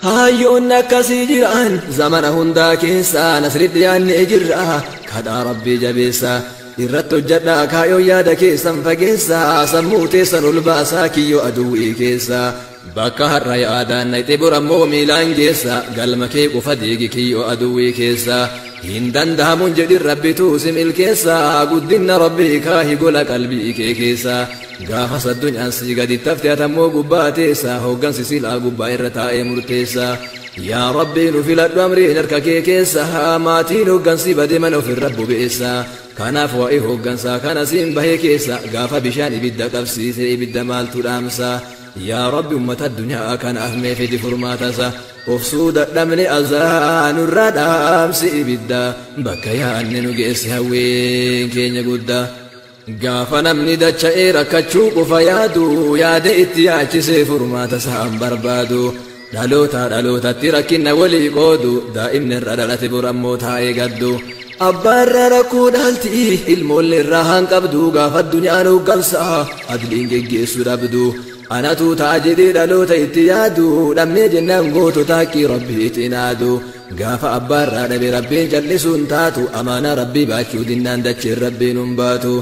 Hayyoonni akkasii jiran zamana hundaa keessa, nasritti yaannee jirra, kadhaa Rabbii jabeessa. Irratti hojjadhaa, kaayoo yaada keessan fageessa, sammuu teessan ol baasaa kiyyoo aduwwii keessa. Bakka har'a yaadaan naqxe borammoo miilaan geessa, galma kee qofa deegi kiyyoo aduwwii keessa. Hin danda'amuun jedhin, Rabbitu si milkeessa, guddinna Rabbii kaahi gola qalbii kee keessa. Gaafa addunyaan si gadi tafte atammoo gubbaa teessa, hooggansi silaa gubbaa irra taa'ee murteessa. Yaa Rabbii, nu filadhu, amriin harka kee keessa, maatiin hooggansi bade mana ofirra bobeessa. Kanaaf waa'ee hooggansaa kana siin bahee keessa, gaafa bishaan ibidda qabsiise ibidda maaltu dhaamsa? Yaa Rabbi, ummata addunyaa kanaaf mee fidi furmaatasa. Obsuu dadhabne, azaa nurraa dhaamsi ibidda, bakka yaanne nu geessi, hawwiin keenya guddaa. Gaafa namni dacha'ee rakkachuu qofa yaadu, yaada itti yaachisee furmaata isaan barbaadu. Dhaloota dhalootatti rakkinna walii qoodu, daa'imni irra dhalate borammoo taa'ee gaddu. Abbaa irraa rakkoo dhaalti, ilmoollee irraa haan qabdu, gaafa addunyaan hooggansa adliin geggeessuu dhabdu. Anatu ta'a jedhee dhaloota itti yaadu, dhabnee jennaan gootota haqqii Rabbiitiin aadu. Gaafa abbaa irraa dhabe Rabbiin callisuun taatu, amaanaa Rabbii baachuu dinnaan dacheen Rabbiin hin baatu.